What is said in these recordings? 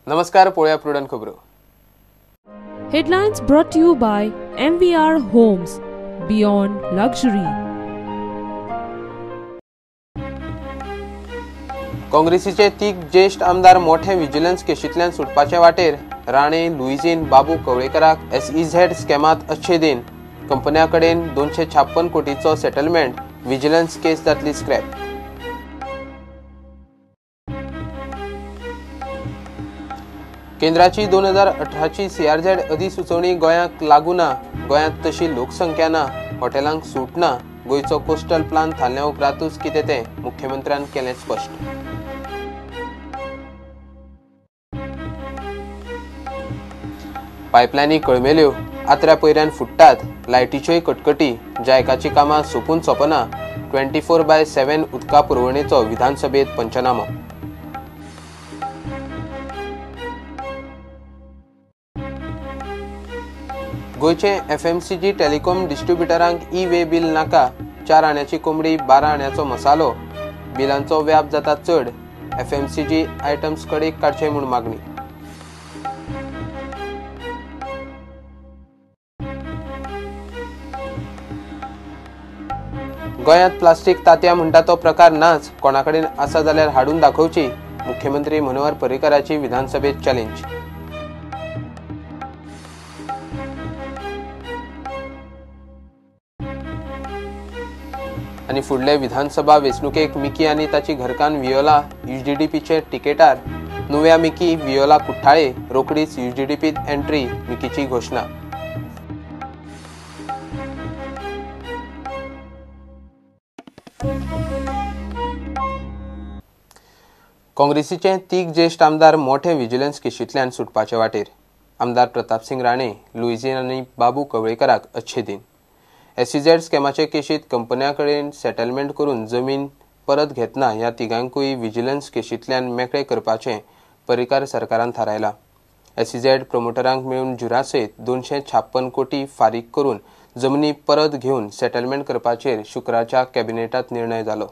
नमस्कार, पळोवया प्रुडंट खबरो. Headlines brought to you by MVR Homes, Beyond Luxury. काँग्रेसीचे तीग ज्येष्ठ आमदार मोठे विजिलन्स केशींतल्यान सुटपाचे वाटेर. राणे, लुईझीन, बाबू कवळेकराक एसईझेड स्कॅमात अच्छे दिन. कंपन्या कडेन 256 कोटीचो सेटलमेंट, विजिलन्स केस जातली स्क्रॅप. केंद्राची 2018ची सीआरझेड अधिसुचोवणी गोंयांक लागू ना. गोंयांत तशी लोकसंख्या ना, हॉटेलांक सूट ना. गोंयचो कोस्टल प्लान थारल्या उपरांतूच कितें तें मुख्यमंत्र्यान केलें स्पश्ट. पायपलायनी कळमेल्यो, आत्र्या पयऱ्यान फुट्टात, लायटीच्योय कटकटी, जायकाची कामां सोंपून सोंपना. 24/7 उदका पुरवणेचो विधानसभेत पंचनामो. गोंयचे एफएमसीजी टेलिकॉम डिस्ट्रिब्युटरांक ई वे बिल नाका. 4 आण्याची कोंबडी 12 आण्याचो मसालो. बिलांचो व्याप जाता चड. एफएमसीजी आयटम्स कडेक काडचे म्हूण मागणी. गोंयांत प्लास्टीक तांतयां म्हणटा तो प्रकार नाच. कोणाकडेन आसा जाल्यार हाडून दाखोवची. मुख्यमंत्री मनोहर पर्रीकराची विधानसभेत चॅलेंज. आनी फुडले विधानसभा वेंचणुकेक मिकी आनी ताची घरकान्न वियोला यूजीडीपीचे तिकेटार. नुव्या मिकी वियोला कुठ्ठाळे रोखडीच यूजीडीपीत एंट्री, मिकीची घोशणा. काँग्रेसीचे तीग ज्येष्ठ आमदार मोठे विजिलन्स केशींतल्यान सुटपाचे वाटेर. आमदार प्रतापसिंग राणे, लुईझीन आनी बाबू कवळेकराक अच्छे दिन. एसईझेड स्कॅमाचे केशीत कंपन्या कडेन सेटलमेंट करून जमीन परत घेतना ह्या तिगांकूय विजिलन्स केशींतल्यान मेकळे करपाचें पर्रीकार सरकारान थारायलां. एसईझेड प्रमोटरांक मेळून ज्युरा सयत 256 कोटी फारीक करून जमनी परत घेवन सेटलमेंट करपाचेर शुक्रारच्या कॅबिनेटांत निर्णय जालो.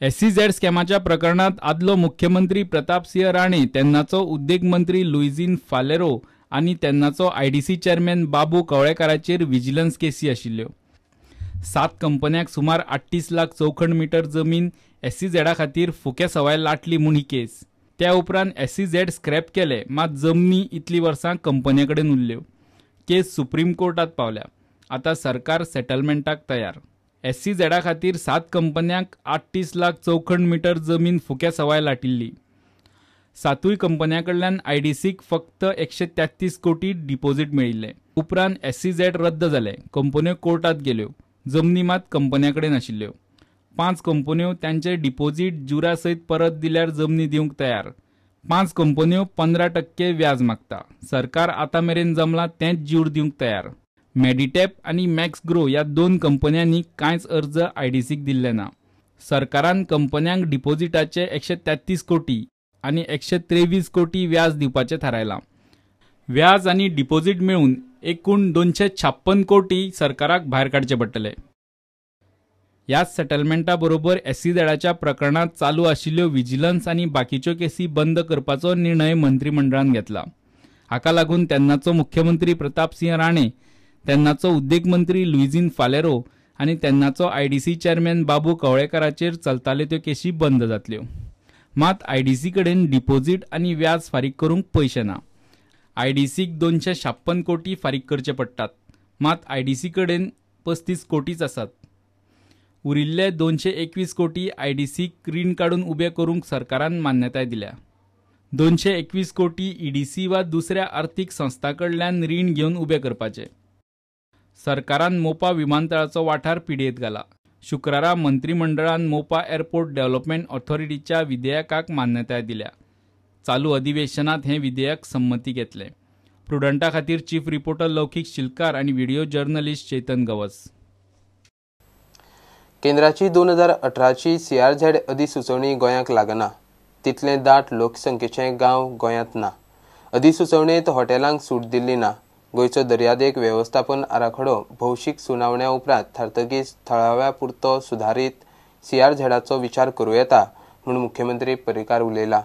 एसईझेड स्कॅमाच्या प्रकरणात आदलो मुख्यमंत्री प्रतापसिंह राणे, तेन्नाचो उद्देग मंत्री लुईझीन फालेरो आनी तेन्नाचो आयडीसी चेअरमॅन बाबू कवळेकाराचेर विजिलन्स केसी आशिल्ल्यो. 7 कंपन्यांक सुमार 38 लाख चौखण मिटर जमीन एसईझेडा खातीर फुके सवाय लाटली म्हूण ही केस. त्या उपरांत एसईझेड स्क्रॅप केले, मात जमनी इतली वर्सां कंपन्यां कडेन उरल्यो. केस सुप्रीम कोर्टात पावल्या. आतां सरकार सेटलमेंटाक तयार. एसईझेडा खातीर 7 कंपन्यांक 38 लाख चौखण मिटर जमीन फुक्या सवाय लाटिल्ली. 7 कंपन्यां कडल्यान आयडीसीक फक्त 133 कोटी डिपॉझिट मेळिल्लें. उपरांत एसईझेड रद्द जालें. कंपन्यो कोर्टात गेल्यो. जमनी मात कंपन्यां कडेन आशिल्ल्यो. 5 कंपन्यो तांचे डिपॉझिट ज्युरा सयत परत दिल्यार जमनी दिवंक तयार. 5 कंपन्यो 15% व्याज मागता. सरकार आतां मेरेन जमलां तेंच ज्यूर दिवंक तयार. मेडिटॅप आनी मॅक्स ग्रो ह्या 2 कंपन्यांनी कांयच अर्ज आयडीसीक दिल्ले ना. सरकारान कंपन्यांक डिपॉझिटाचे 133 कोटी आनी 123 कोटी व्याज दिवपाचें थारायलां. व्याज आनी डिपॉझिट मेळून एकूण 256 कोटी सरकाराक भायर काडचे पडटले. ह्याच सेटलमेंटा बरोबर एसईझेडाच्या प्रकरणांत चालू आशिल्ल्यो विजिलन्स आनी बाकीच्यो केसी बंद करपाचो निर्णय मंत्रीमंडळान घेतला. हाका लागून तेन्नाचो मुख्यमंत्री प्रतापसिंह राणे, तेन्नाचो उद्देग मंत्री लुईझीन फालेरो आनी तेन्नाचो आयडीसी चेअरमॅन बाबू कवळेकाराचेर चलताल्यो त्यो केशी बंद जातल्यो. मात आयडीसी कडेन डिपॉझिट आनी व्याज फारीक करूंक पयशे ना. आयडीसीक 256 कोटी फारीक करचे पडटात, मात आयडीसी कडेन 35 कोटीच आसात. उरिल्ले 221 कोटी आयडीसीक रीण काडून उबे करूंक सरकारान मान्यताय दिल्या. 221 कोटी ईडीसी वा दुसऱ्या आर्थीक संस्थां कडल्यान रीण घेवन उबे करपाचे. सरकारान मोपा विमानतळाचो वाठार पिडयेंत घाला. शुक्रारा मंत्रीमंडळान मोपा एअरपोर्ट डेव्हलपमेंट ऑथॉरिटीच्या विधेयकाक मान्यताय दिल्या. चालू अधिवेशनात हें विधेयक संमती घेतलें. प्रुडंटा खातीर चीफ रिपोर्टर लौकीक शिलकार आनी व्हिडिओ जर्नलिस्ट चेतन गवस. केंद्राची 2018ची सीआरझेड अधिसुचोवणी गोंयांक लागना. तितलें दाट लोकसंख्येचे गांव गोंयांत ना. अधिसुचोवणेंत हॉटेलांक सूट दिल्ली ना. गोंयचो दर्यादेग वेवस्थापन आराखडो भौशीक सुनावण्या उपरांत थारतकीच थळाव्या पुरतो सुधारीत सीआरझेडाचो विचार करूं येता. म्हूण मुख्यमंत्री पर्रीकार उलयला.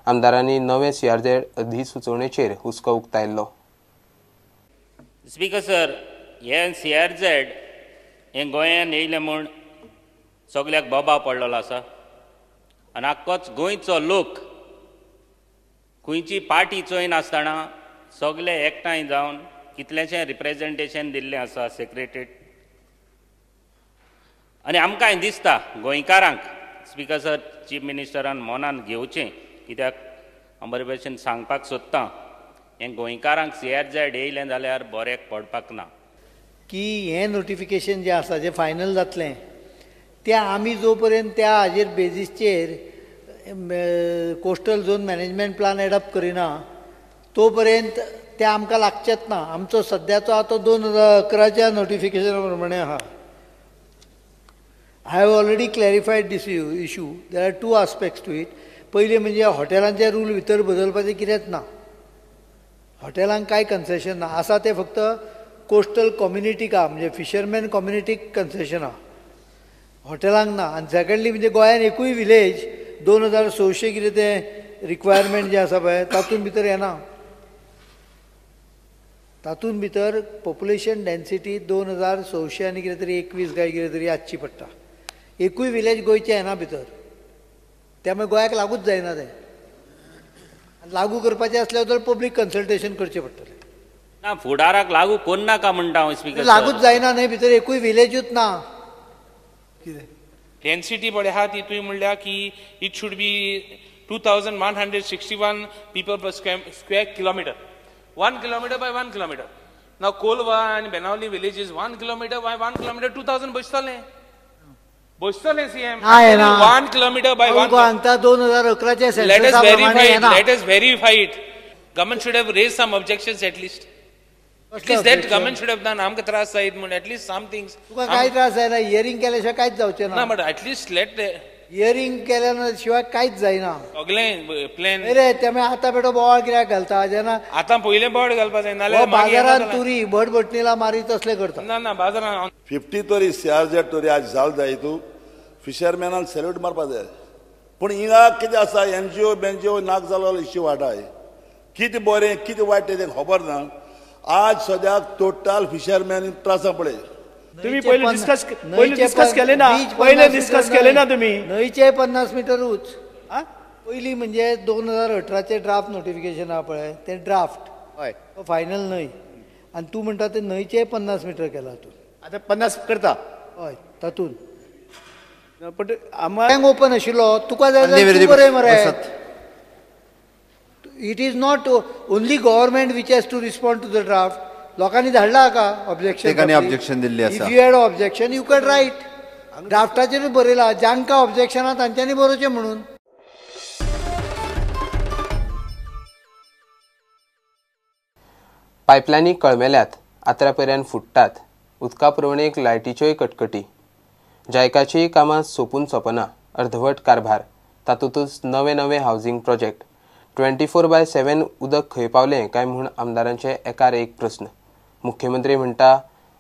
आमदारांनी नवे सीआरझेड अधिसुचोवणेचेर हुस्को उक्तायल्लो. स्पीकर सर, हे सीआरझेड हें गोंयान येयलें म्हूण सगल्याक बोबाव पडलेलो आसा आनी आख्खोच गोंयचो लोक खंयची पार्टी चोयनासतना सगळे एकठांय जावन कितलेशें रिप्रेजेंटेशन दिल्लें आसा सेक्रेटरीट. आनी आमकांय दिसता गोंयकारांक स्पीकर सर चीफ मिनिस्टरान मनान घेवचें, कित्याक हांव बरे भशेन सांगपाक सोदतां हें गोंयकारांक सीआरझेड येयलें जाल्यार बऱ्याक पडपाक ना. की हें नोटिफिकेशन जें आसा जें फायनल जातलें तें आमी जो पर्यंत त्या हाजेर बेजीसचेर coastal zone management plan adopt करिना तो पर्यंत तें आमकां लागचेंच ना. आमचो सद्याचो आतां 2011च्या नोटिफिकेशना प्रमाणे आहा. I have already clarified this issue. There are two aspects to it. पयलीं म्हणजे हॉटेलांचे रूल भितर बदलपाचें कितेंच ना. हॉटेलांक कांय कन्सेशन ना, आसा तें फक्त कोस्टल कम्युनिटीक आहा, म्हणजे फिशरमॅन कम्युनिटीक कन्सेशन आहा, हॉटेलांक ना. आनी सेकंडली म्हणजे गोंयान एकूय विलेज 2600 कितें तें रिक्वायरमेंट जें आसा पळय तातूंत भितर येना. तातूंत भितर पॉप्युलेशन डेन्सिटी 2600 आनी कितें तरी 21 काय कितें तरी आसची पडटा. एकूय विलेज गोंयचें येना भितर, त्यामुळे गोंयाक लागूच जायना तें. लागू करपाचें आसल्यार तर पब्लीक कन्सल्टेशन करचें पडटलें. ना फुडाराक लागू कोन्नाका म्हणटा हांव स्पीकर. लागूच जायना न्हय, भितर एकूय विलेजूच ना. कितें डेन्सिटी पळय आहा ती तुवें म्हणल्या की it should be 2161 people per square kilometre. 1 kilometre by 1 kilometre. Now Colva आनी Benaulim village is 1 kilometre by 1 kilometre 2000 बसतलें बसतलें CM. 1 kilometre by 1 सांगता 2011च्या. Let us verify it. Government should have raised some objections at least. At least that government should have done. आमकां त्रास जायत म्हूण at least some things. तुका कांय त्रास जायना, hearing केल्या शिवाय कांयच जावचें ना. But at least let the hearing केल्या शिवाय कांयच जायना. सगळें प्लॅन रे. त्यामुळे आतां बेटो बोवाळ कित्याक घालता जेन्ना आतां पयलें बोवाळ घालपा जाय, नाल्यार बाजारान तुरी भटभटणीला मारी तसलें करता. ना ना बाजारान 50 तरी सीआरझेड तरी आज जाल जाय. तूं फिशरमॅनान सॅल्यूट मारपा जाय. पूण हिंगा कितें आसा एनजीओ बेनजीओ नाक जालो इश्यू वाटाय. कितें बरें कितें वायट तें खबर ना. आज सद्याक टोटल फिशरमॅन त्रासा पळय. तुम्ही पहिले डिस्कस केले ना, पहिले डिस्कस केले ना तुम्ही न्हंयचे 50 मिटरूच. पयलीं म्हणजे 2018 ड्राफ्ट नोटिफिकेशन आहा पळय तें ड्राफ्ट, हय फायनल न्हय. आनी तूं म्हणटा तें न्हंयचे 50 मिटर केला तूं आतां 50 करता. हय तातूंत पण टँक ओपन आशिल्लो तुका जाय जाल्यार बरय मरे. It is not only government which has to respond to the draft. लोकांनी धाडला का ऑब्जेक्शन? तेकानी ऑब्जेक्शन दिल्ली आसा. If you had objection you can write. ड्राफ्टाचेरूय बरयला, जांकां ऑब्जेक्शन आहा तांच्यांनी बरोवचें म्हणून. पायपलायनी कळमेल्यात, आत्रा पर्यान फुट्टात. उदका पुरवणेक लायटीच्योय कटकटी. जायकाचीय कामां सोंपून सोंपना, अर्धवट कारभार. तातूंतच नवे नवे हावजींग प्रोजेक्ट. 24/7 उदक खंय पावलें काय म्हूण आमदारांचे एकार एक प्रस्न. मुख्यमंत्री म्हणटा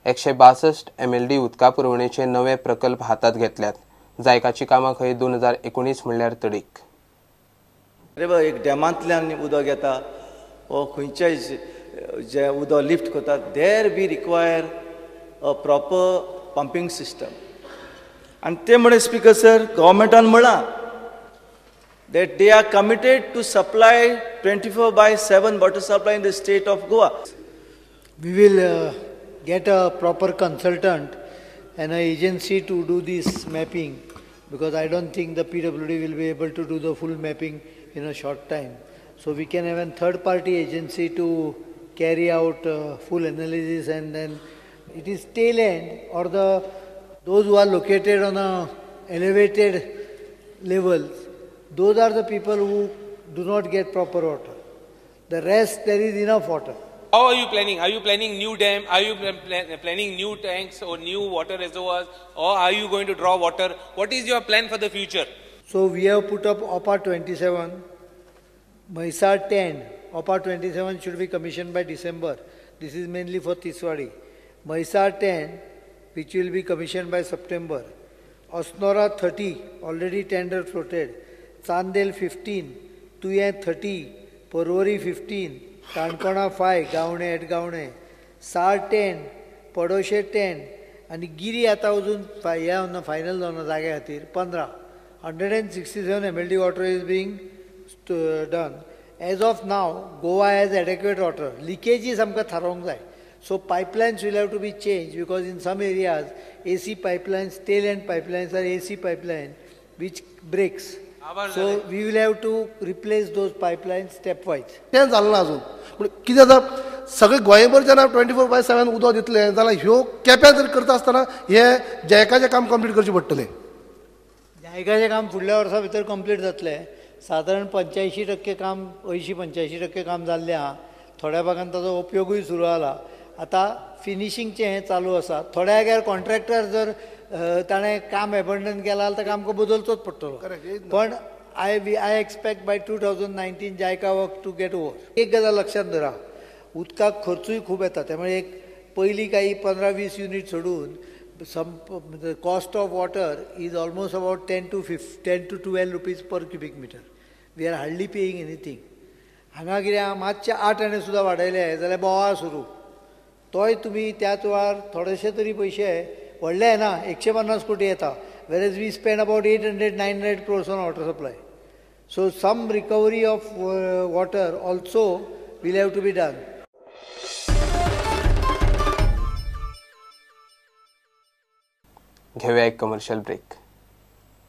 162 MLD उदका पुरवणेचे नवे प्रकल्प हातात घेतल्यात. जायकाची कामां खंय 2019 म्हणल्यार तडीक. अरे बाबा एक डॅमांतल्यान उदक येता वो खंयच्याय जे उदक लिफ्ट करता, there we require a proper pumping system. आनी ते म्हणे स्पीकर सर गव्हर्मेंटान म्हळां that they are committed to supply 24/7 water supply in the state of Goa. We will get a proper consultant and an agency to do this mapping, because I don't think the PWD will be able to do the full mapping in a short time. So we can have a third party agency to carry out full analysis, and then it is tail end or the those who are located on a elevated levels, those are the people who do not get proper water. The rest, there is enough water. How are you planning? Are you planning new dam? Are you planning new tanks or new water reservoirs? Or are you going to draw water? What is your plan for the future? So we have put up OPA 27, Mahisar 10. OPA 27 should be commissioned by December. This is mainly for Tiswadi. Mahisar 10, which will be commissioned by September. Osnora 30, already tender floated. Chandel 15, Tuem 30, Porvorim 15, Canacona 5, Gavane at Gavane, Sal 10, Padoshim 10 आनी गिरी आतां अजून हें final जावना जाग्या खातीर 15. 167 MLD water is being done. As of now Goa has adequate water. Leakages आमकां थारोवंक जाय. So pipelines will have to be change because in some areas AC pipelines, tail end pipelines are AC pipeline which breaks. So we will have to replace those pipelines stepwise. तें जालें ना अजून. पूण कितें जाता, सगळे गोंयभर जेन्ना 24/7 उदक दितले जाल्यार ह्यो केप्यां जर करता आसतना हे जॅकाचें काम कंप्लीट करचें पडटलें. जायकाचें काम फुडल्या वर्सा भितर कंप्लीट जातलें. सादारण 85% काम, 80-85% काम जाल्लें आहा. थोड्या भागान ताजो उपयोगूय सुरू जाला. आतां फिनिशींगचें हें चालू आसा. थोड्या जाग्यार कॉन्ट्रॅक्टर जर ताणें काम एबंडन केलां जाल्यार ताका आमकां बदलचोच पडटलो. पण I expect by 2019 JICA work to get over. एक गजाल लक्षांत धरा, उदकाक खर्चूय खूब येता. त्यामुळे एक पयलीं काही 15-20 युनीट सोडून some cost of water is almost about 10 to 12 rupees per cubic meter. We are hardly paying anything. हांगा कितें मातशें 8 आणे सुद्दां वाडयले जाल्यार बोवाळ सुरू. तोय तुमी त्याच वेळार थोडेशे तरी पयशे व्हडले येना, 150 कोटी येता. Whereas we spend about 800-900 crores on water supply. So some recovery of water also will have to be done. घेऊया एक कमर्शियल ब्रेक.